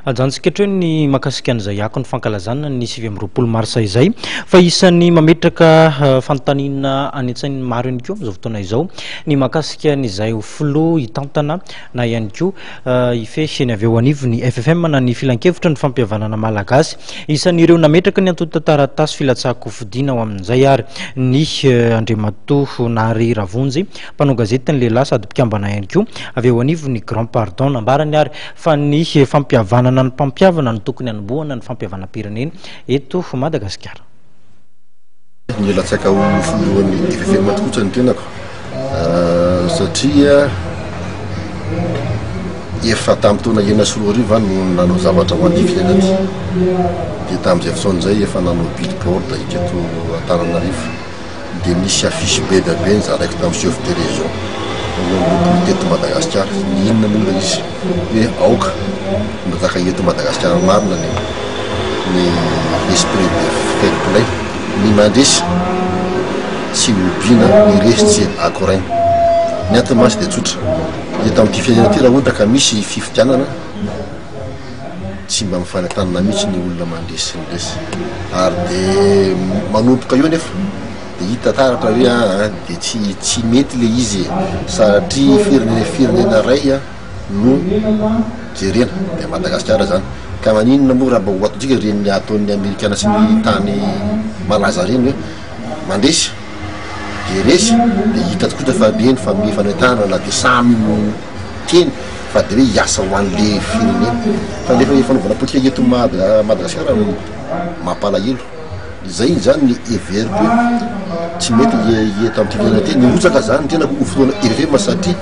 Ajanontsika hatreo ny mahakasika an'izay akon'ny fankalazana ny 29 marsa izay, fa isan'ny mametraka fanontaniana any an-tsain'ny maro ihany koa amin'izao fotoana izao ny mahakasika an'izay ho filoha hitantana na ihany koa hifehy ny avy eo anivon'ny FFM na ny Filankevitra ny Fampihavanana Malagasy. Isan'ireo nametraka ny antontan-taratasy filatsahan-kofidina ho amin'izay ary ny Andriamatoa Nary Ravonjy, mpanao gazety ny lehilahy sady mpikambana ihany koa avy eo anivon'ny Grand Pardon. Nambarany ary fa ny fampihavanana ny mpampihavana no tokony hanombohana ny fampihavanam-pirenena eto Madagasikara. Nilatsaka ho filohan'ny FFM tokoa ny tenako satria efa tamin'ny taona 2006 aho no nanao zavatra ho an'ity firenena ity. Dia tamin'izay fotoana izay efa nanao billboard teto Antananarivo. Dia nisy affiche be dia be nozaraiko tamin'ny chef de région 22 teto Madagasikara. Ny inona moa ilay izy? Hoe aoka mba eto Madagasikara marina ny ny esprit de fair play. Ny mandresy tsy hobiana, ny resy tsy akoraina. Ny antony mantsy dia tsotra. Eto amin'ity firenena ity raha ohatra ka misy fifidianana, tsy mba mifanentanana mihitsy ny olona mandresy sy ny resy. Ary dia manomboka eo nefa dia hita taratra hoe aa dia tsy tsy mety le izy e, satria firenena firenena iray no jerena dia Madagasikara zany. Ka maninona moa raha mba ho ataontsika ireny ataon'ny amerikana sy ny tany malaza ireny hoe mandresy dia resy dia hita tokoa fa ireny fa mifanentanana na dia samy teny fa de hoe hiasa ho an'le firenena fa le fanaovana politika eto Madagasikara mampalahelo zay zany ny heveriko hoe tsy mety eto amin'ity firenena ity. Nirotsaka zany ny tenako ho filohana FFM satria.